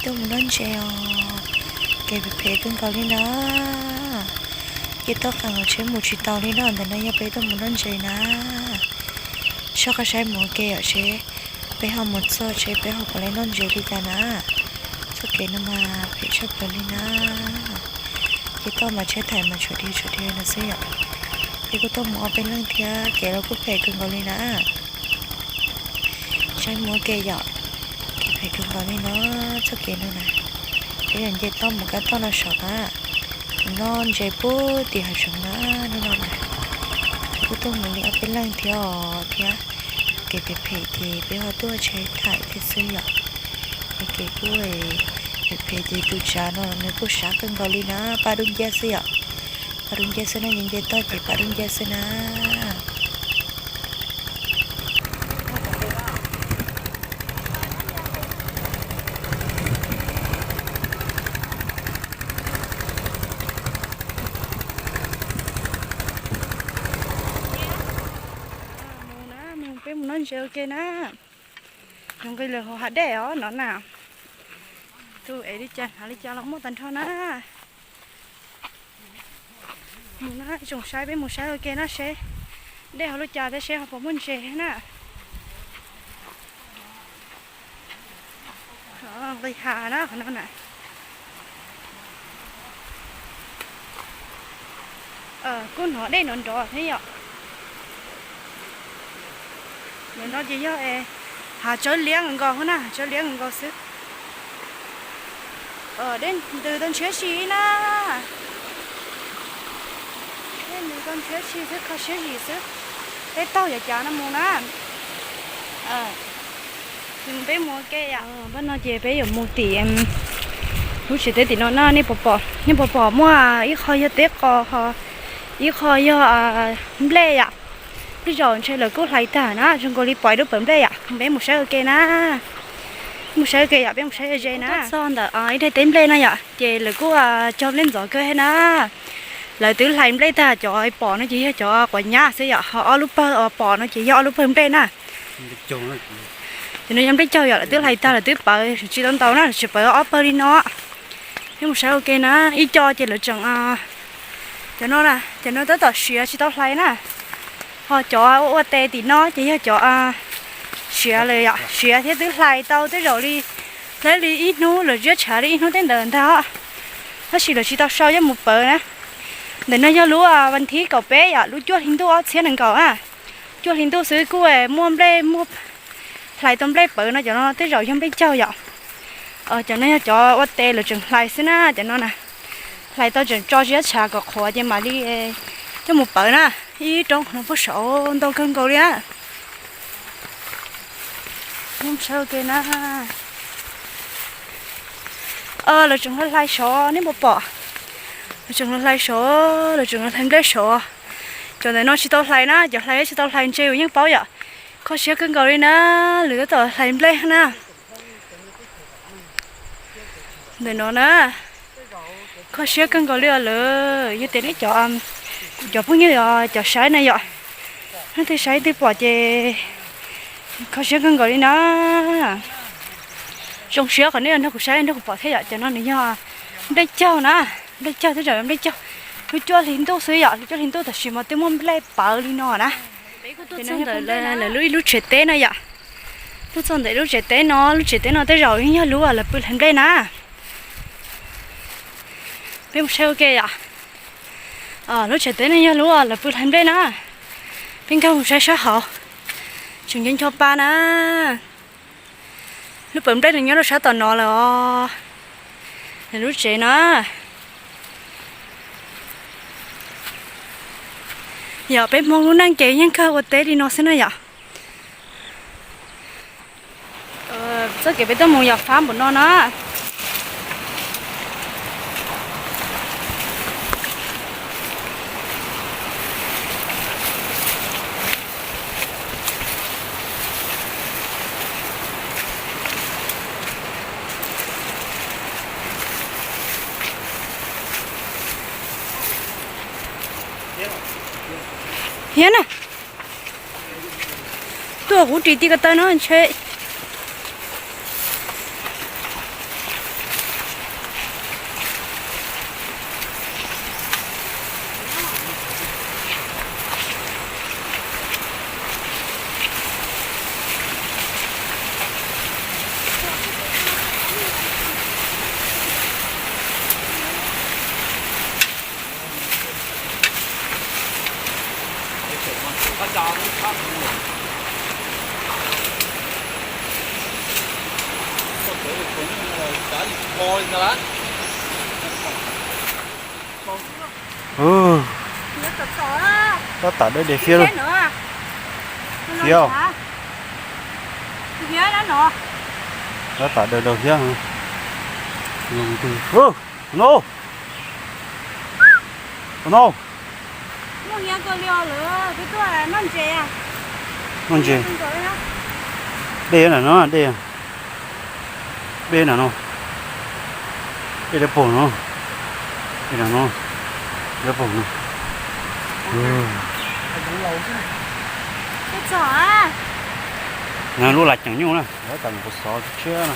Tuaj mus noj ntses os, kev phem phem kawg nkaus li na. Ces toj qees los tsheb mus tsis tau li no, ntawm no yog peb tuaj mus noj ntses na. Soj qab saib mus ua ke yom seb peb ho mus txog seb peb ho puas tau noj ntses li cas na. Txoj kev no mas phem tshaj plaws li na. Ces toj mas tsheb thaij mas tshuav dhia tshuav dhia no xwb yom. Ces kuj tuaj mus ob peb leeg thiab, kev los kuj phem kawg nkaus li na. Saib mus ua ke yom, kev phem kawg nkaus li no, txoj kev no na. Peb yog nce toj mus kab toj no saum na, mus noj ntses puag tim hav zoov na, hnub no na. Ces kuj tuaj mus li ob peb leeg thiab os thiab, kev phem phem ces peb ho tuaj tsheb thaij thiab xwb yom. Ces kev kuj phem phem ces tus tsav no nws kuj sab kawg nkaus li na, paj dub nciab xwb yom. Paj dub nciab xwb na, nce nce toj ces paj dub nciab xwb na. Mus na, mus peb mus noj ntses ua ke na. Zoo nqi lawm hauv hav dej os no na. Tus es li cas hnav li cas los muaj tag nrho na. Mus na, tsoom saib peb mus saib ua ke na seb dej ho lub cas thiab seb ho puas muaj ntses na. Nqis hav na qhov no na. Kuj hnov dej nrov nrov thiab yom. Ntawm no ces yog hav tsawb liab nkaus xwb na, hav tsawb liab nkaus xwb. Dej ntws tau ntshiab si na. Dej ntws tau ntshiab si xwb, kho siab zim xwb. Peb taug yav cav no mus na. Peb mus ua ke yom. Pab no ces peb yuav mus tim lub tsev teb tim no na, nej puas pom, nej puas pom muaj ib qho yog teb qos ho ib qho yog nplej yom. Tej zaum ntshe lawv kuj hlais tag na, zoo nkaus li pom ib lub pawg nplej yom. Peb mus saib ua ke na. Mus saib ua ke yom, peb mus saib ze na. Txog ntawm ib daim teb nplej no yom, ces lawv kuj cog nplej ntxov kawg thiab na. Lawv twb hlais nplej tag, cov pom no ces yog cov quav nyab xwb yom, ho ob lub pawg pom no ces yog ob lub pawg nplej na. Ces no yog nplej caug yom, lawv twb hlais tag lawv twb pawv tsis tau ntau na, tsis pawv ob pawg li no. Peb mus saib ua ke na, ib co ces lawv tseem, cov no na, cov no tab tom siav tsis tau hlais na. Ho cov ua ua tes tim no ces yog cov siav lawm yom, siav thiab twb hlais tau tej zaum li, hlais li ib hnub lawm, ziab tshav li ib hnub tej ntawd ntag. Tab sis lawv tsis tau sau coj mus pawv na. Ntawm no yog lub vas thib kaum peb yom, lub cuaj hli ntuj ob txhiab nees nkaum na. Cuaj hli ntuj xwb kuj muaj nplej, muaj hlais tau nplej pawv no, cov no tej zaum yog nplej caug yom. Cov no yog cov ua tes lawv tseem hlais xwb na, cov no na. Hlais tau tseem tso ziab tshav kom qhuav ces mam li coj mus pawv na. Ib roob qhov no puag saud ntau kawg nkaus li na. Saib ua ke na. Lawv tseem hlais sov, nej puas pom? Lawv tseem hlais sov, lawv tseem hlais nplej sov. Cov ntawm no tsis tau hlais na, cov hlais tsis tau hlais ntse yus yeej paub yom. Kho siab kawg nkaus li na, lawv tab tom hlais nplej na. Ntawm no na, kho siab kawg nkaus li os lawm. Yog tias nej cov, kuv cov phooj ywg os, cov saib na yom, leej twg saib twg pom ces kho siab kawg nkaus li na. Zoo siab qhov nej nrog kuv saib nrog kuv pom thiab yom. Cov no nws yog nplej caug na, nplej caug, tej zaum yog nplej caug. Lub cuaj hli ntuj xwb yom, lub cuaj hli ntuj tab sis mas twb muaj nplej pawv li no na. Lawv lub, ib lub tsev teb no yom. Tuaj txog ntawm lub tsev teb no, lub tsev teb no tej zaum yeej yog lub lawv pw hlais nplej na. Peb mus saib ua ke yom. Lub tsev teb no yog lub lawv pw hlais nplej na. Peb nkag mus saib sab hauv, tseem nco nco pa na. Lub pawv nplej no nyob rau sab tom no lawm os. Lub tsev na, yog peb Hmoob lub neej ces yeej kawg ua teb li no xwb na yom. Txoj kev peb tuaj mus yog fab npaum no na. Hiab na, tuaj kuv ris ti ko taw no ntshe. Tab tom dawb dawb fiab lauj. Fiab. Tab tom dawb dawb fiab. No, no. Noj ntses. Dej na no, dej. Dej na no. Dej dawb paug no. Dej na no. Dawb paug no. Lub laj ceem nyuj na, tab tom mus kuv xov tshiab no.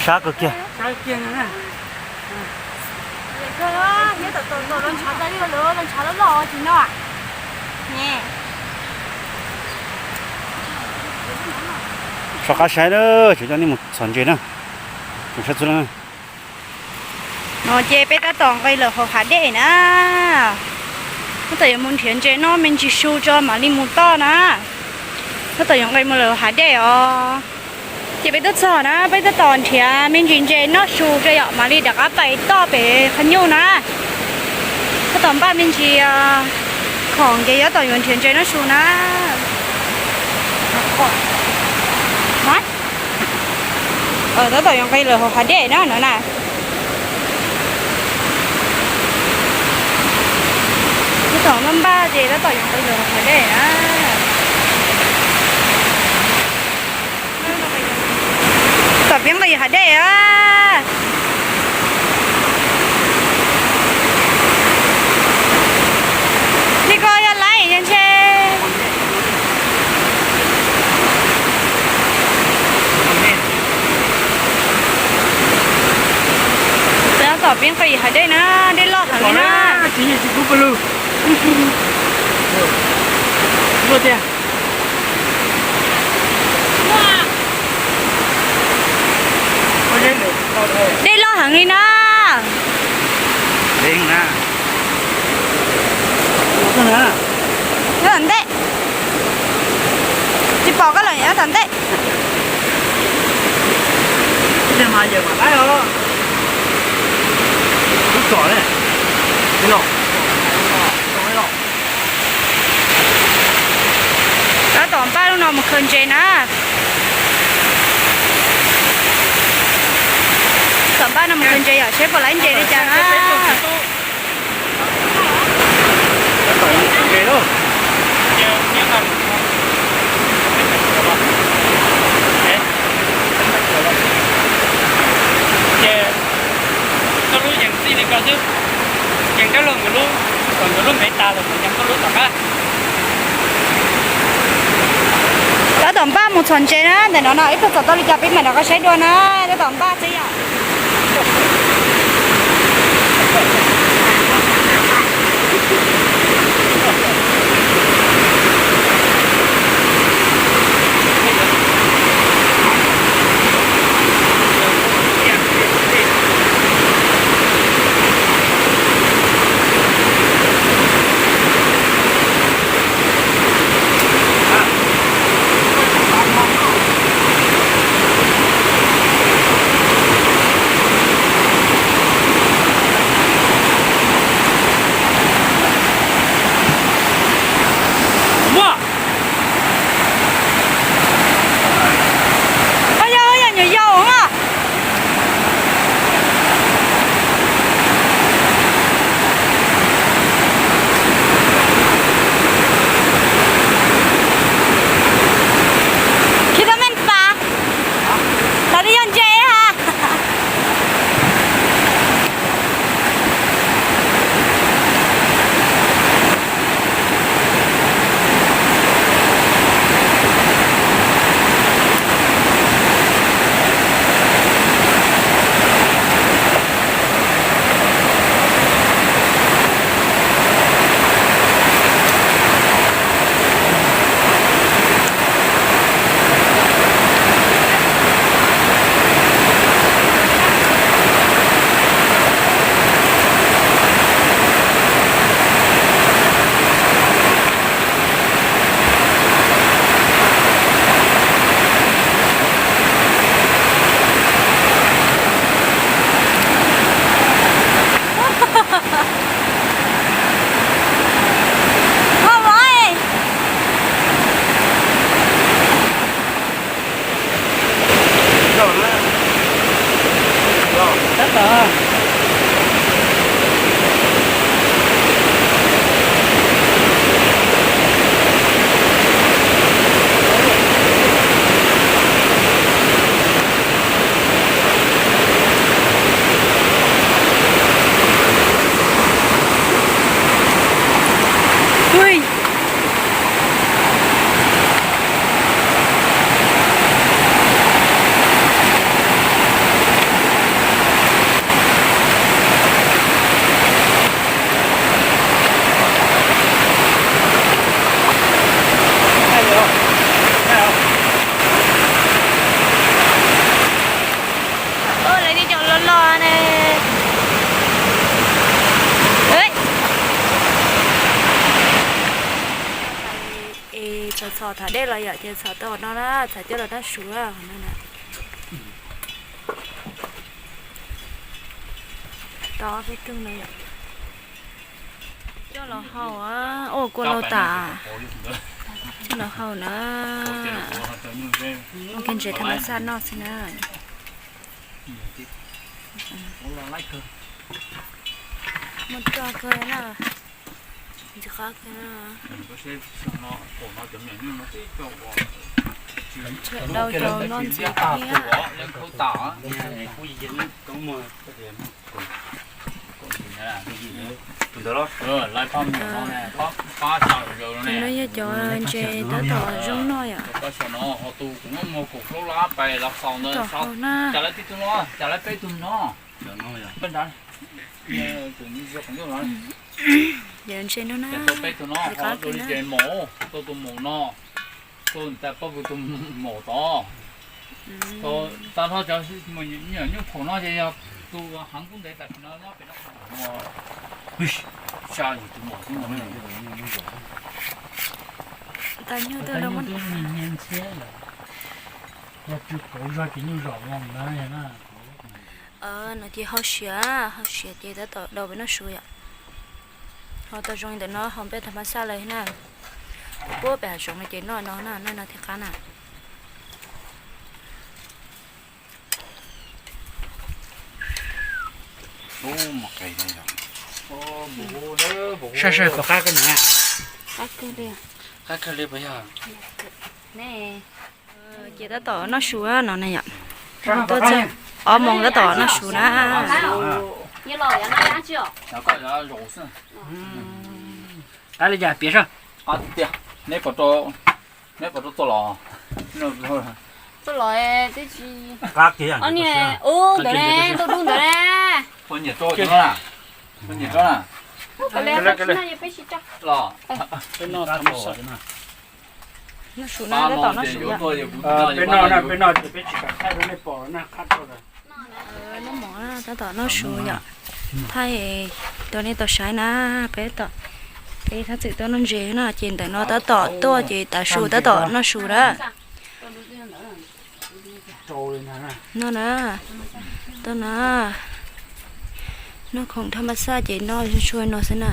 Sab kawg kiag. Soj qab saib na, tseem coj nej mus txhom ntses na. Sab txug na. No ces peb tab tom nqis lawm hauv hav dej na. Tab tom yuav mus nrhiav ntses noj me ntsis su tso mam li mus toj na. Tab tom yuav nqis mus lawm hauv hav dej os. Ces peb twb txog na, peb tab tom nrhiav me ntsis ntses noj su tso yom mam li rov qab pais toj pem qhov nyuj na. Tab tom npaj me ntsis khoom ces tab tom yuav nrhiav ntses noj su na. Tab tom yuav nqis lawm hauv hav dej na no na. Tab tom npaj npaj ces tab tom yuav nqis lawm hauv hav dej na. Tom peb nqis hav dej a. Li ko yog laib yog ntshe. Tom peb nqis hav dej na, dej loj heev li na. Dej loj heev li na. Nyob tom ntej. Tsis pom koj lawm, nyob tom ntej. Tab tom npaj lub no mus khaws ntses na. Tom npaj no mus khaws ntses yom, seb puas laib ntses li cas na. Koj lub yees txij li ko xwb, yees koj lub, kom nkawd lub npev tas lawm kuv yees koj lub tom qab. Tab tom npaj mus txhom ntses na, ntawm no no ib pliag txhom tau li cas peb mam rov qab saib dua na, tab tom npaj xwb yom. Thaum dej los yom ces txhom tau no na, txhom coj los rau su no na. Tau peb tug no yom. Coj los hau, ua kua lau tas. Coj los hau na. Ua ke ntses thaj ma xaj noj xwb na. Muaj roj kawg na. Ntxim qab kawg na. Tshaj dau rau noj ntxiv thiab. Tus no yog cov ntses tab tom zoo noj yom. Tab tom hau na. Cov ntses no na, ntxim qab kawg na. Tus ntawm poj tus maum tod, tau tau cov nyuam nyuj khoom no ces yog tus heev kub ntev tam sim no nyob pem no. Sa yus tus maum xwb no. Tau nyuj tuaj lawm. Yog tsw kauv zog ces nyuj zom ntawd na. No ces hau siav, hau siav ces tab tom dau pem noj su yom. Hau tau zoo li ntawm no hau npej thaj ma xaj lawm na. Puag pem hav zoov no ces noj no na, noj no thiaj qab na. Saj saj puas qab kawg na? Qab kawg li. Qab kawg li puas yog? Ces tab tom noj su no na yom. Tuaj txog ob moos tab tom noj su na. Qab li cas piav soj. Neb puas tau, neb puas tau txoj los? Txoj los twb tsis, ob niag ub ntawd ne, ntau dub ntawd ne. Ua nyiam rau cov no na, ua nyiam rau na. Los, noj su na, tab tom noj su yom. Peb noj na, peb noj ces peb tsis kam thaij rau nej pom na, qab rau lawm. Noj mov tab tom noj su yom. Thaij rau nej tau saib na, peb tom, peb thaj txwm tuaj noj ntses na, ces ntawm no tab tom tuaj ces tav su tab tom noj su na. Noj na, tuaj na, noj khoom thaj ma xaj ces noj tsuag tsuag no xwb na.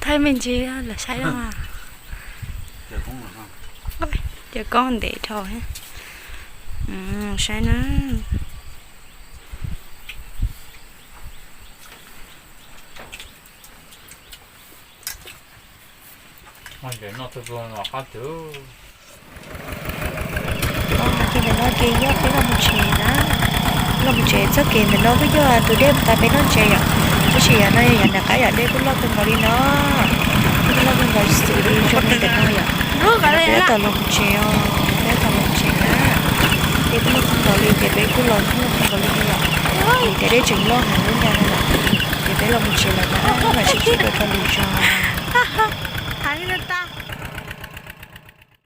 Thaij me ntsis lawv saib os. Cov koob ntev dhau. Saib na. Ces ntawm no ces yog peb los mus tsev na. Los mus tsev txoj kev ntawm no kuj yog tus dej mus tas peb noj ntses yom. Tab sis yog no yog nram qab yom, dej kuj loj kawg nkaus li no. Dej kuj loj kawg nkaus xws li zoo li ntawm no yom. Peb tab tom los mus tsev os, peb tab tom los mus tsev na. Dej kuj loj kawg nkaus li ces peb kuj los loj kawg nkaus li no yom. Ces dej tseem loj heev li ntag no yom. Ces peb los mus tsev lawm na, mam sib ntsib dua rau lwm zaus.